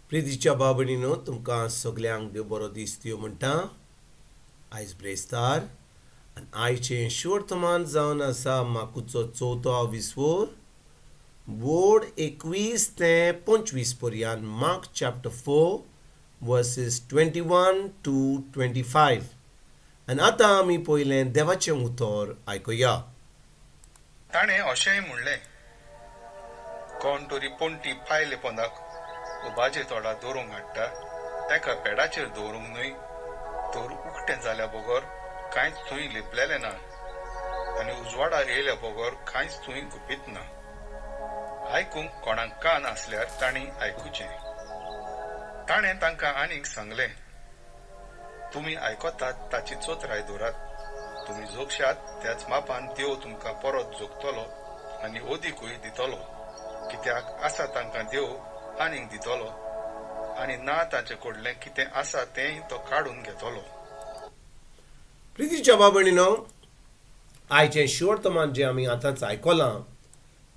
प्रितीच्या भाव भयणीनो, तुमकां सगल्यांक देव बरो दीस दिवं म्हणटा. आयज ब्रेस्तार आनी आयचें शुवर्तमान जावन आसा माकुचो चवथो विस्वोर बोर्ड 21 ते 25 पर्यंत, Mark chapter 4 verses 21 to 25. आनी आतां आमी पयलें देवाचें उतर आयकुया. ताणें अशेंय म्हणलें, कोण तरी पणटी पायले पोंदाक उबाजे तोडा दवरूंक हाडटा, एका पेडाचेर दवरूंक न्हय, तर उकतें जाल्या बगर कांयच थंय लिपलेलें ना आनी उजवाडा येयल्या बगर कांयच थंय गुपीत ना. आयकूंक कोणाक कान आसल्यार तांणी आयकुचें. ताणें तांकां आनीक सांगलें, तुमी आयकतात ताची चोतराय दवरात. तुमी जोगशात त्याच मापान देव तुमकां परत जोगतलो आनी अदिकूय दितलो. कित्याक आसा तांकां देव आनीक दितलो आनी ना तांचे कडलें कितें आसा तेंय तो काडून घेतलो. प्रितीच्या भाव भयणीनो, आयचें शुवर्तमान जें आमी आतांच आयकलां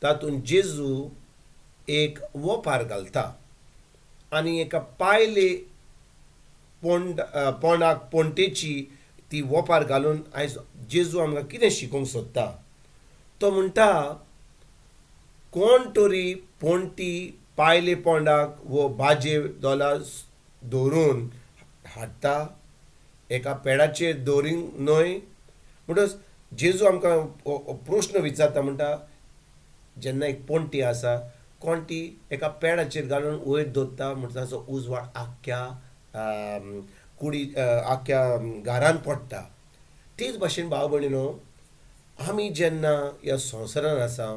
तातूंत जेजू एक वोपार घालता आनी एका पायले पोंड पोंडाक पोंटेची ती वोपार घालून आयज जेजू आमकां कितें शिकोवंक सोदता. तो म्हणटा, कोण तरी पोंटी पायले पोंडाक वो बाजे दोला दवरून हाडटा, एका पेडाचेर दवरींक न्हय. म्हणटच जेजू आमकां प्रश्न विचारता. म्हणटा, जेन्ना एक पोंटी आसा, कोण ती एका पेडाचेर घालून वयर दवरता, म्हणटा ताचो उजवाड आख्ख्या कुडी, आख्ख्या घरान पडटा. तेच भाशेन भाव भयणीनो, आमी जेन्ना ह्या संवसारान आसा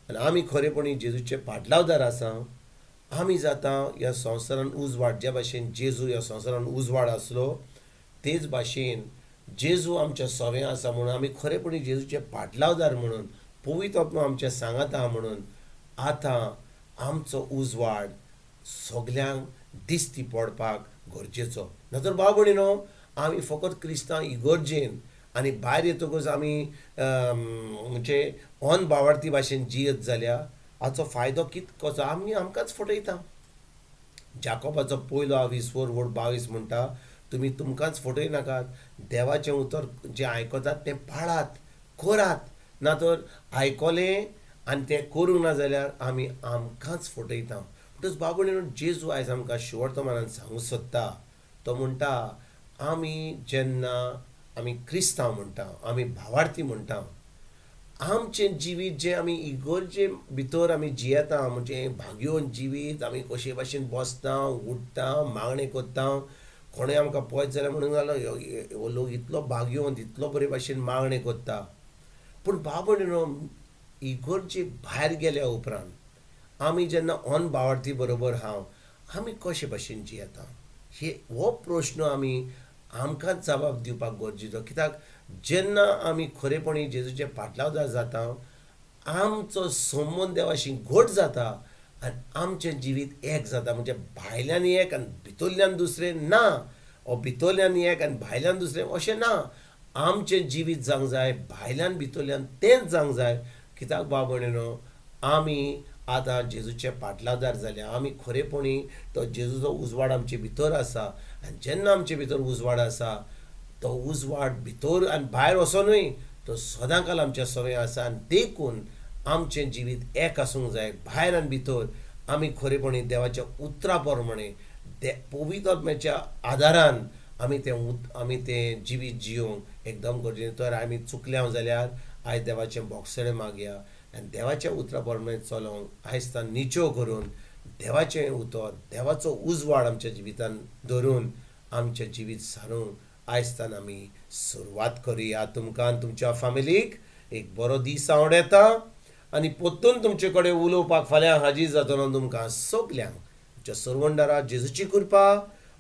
आनी आमी खरेपणी जेजूचे पाटलावदार आसा, आमी जाता ह्या संवसारान उजवाड. ज्या भाशेन जेजू ह्या संवसारान उजवाड आसलो, तेच भाशेन जेजू आमच्या सवें आसा म्हणून आमी खरेपणी जेजूचे पाटलावदार म्हणून, पवित्र आत्मा आमच्या सांगाता म्हणून आतां आमचो उजवाड सगल्यांक दिश्टी पडपाक गरजेचो. ना तर भाव भयणीनो, आमी फकत क्रिस्तांव इगर्जेन आनी भायर येतकच आमी म्हणजे ऑन बावार्थी भाशेन जियत जाल्यार हाचो फायदो कित कसो? आमी आमकांच फटयता. जाकोबाचो पयलो आवीस 4 वड 22 म्हणटा, तुमी तुमकांच फटय नाकात, देवाचें उतर जें आयकतात तें पाळात, करात. ना तर आयकलें आनी तें करूंक ना जाल्यार आमी आमकांच फटयता. म्हणटच बाबू, जेजू आयज आमकां शिवर्तमानान सांगूंक सोदता. तो म्हणटा, आमी जेन्ना आमी क्रिस्तांव म्हणटा, आमी भावार्थी म्हणटा, आमचें जिवीत जें आमी इगर्जे भितर आमी जियेता, म्हणजे भाग्योवन जिवीत, आमी कशे भाशेन बसता, उठ्ठा, मागणें करता, कोणूय आमकां पळयत जाल्यार म्हणूंक जालो, हो लोक इतलो भाग्यवंत, इतलो बरे भाशेन मागणें करता. पूण बाबा, इगर्जे भायर गेल्या उपरांत आमी जेन्ना ऑन भावार्थी बरोबर हांव आमी कशे भाशेन जियेता, हे हो प्रश्न आमी आमकांच जबाब दिवपाक गरजेचो. कित्याक जेन्ना आमी खरेपणी जेजूचे पाटलावदार जाता, आमचो संबंद देवाशी घट जाता आनी आमचें जिवीत एक जाता. म्हणजे भायल्यान एक आनी भितरल्यान दुसरें ना, ओ भितरल्यान एक आनी भायल्यान दुसरें अशें ना. आमचें जिवीत जावंक जाय भायल्यान भितरल्यान तेंच जावंक जाय. कित्याक भाव भयणीनो, आमी आतां जेजूचे पाटलावदार जाले. आमी खरेपणी तो जेजूचो उजवाड आमचे भितर आसा आनी जेन्ना आमचे भितर उजवाड आसा, तो उजवाड भितर आनी भायर असो न्हय, तो सदां काल आमच्या सवें आसा. आनी देखून आमचें जिवीत एक आसूंक जाय, भायर आनी भितर. आमी खरेपणी देवाच्या उतरा प्रमाणे दे पवित्र आत्म्याच्या आदारान आमी तें जिवीत जियोंक एकदम गरजेचें. तर आमी चुकल्या जाल्यार आयज देवाचें बोगसणें मागया आनी देवाच्या उतरा प्रमाणे चलोवंक आयज तान निचो करून, देवाचें उतर, देवाचो उजवाड आमच्या जिवितान धरून आमचें जिवीत सारूंक आयज तान आमी सुरवात करुया. तुमकां आनी तुमच्या फामिलीक एक बरो दीस आवडता आनी परतून तुमचे कडेन उलोवपाक फाल्यां हाजीर जातलो. तुमकां सगल्यांक आमच्या सरवंडारा जेजूची कृपा,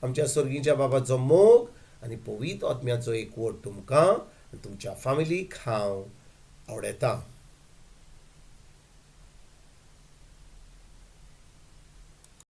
आमच्या सर्गीच्या बाबाचो मोग आनी पवित्र आत्म्याचो एकवट तुमकां आनी तुमच्या फामिलीक हांव आवडयतां.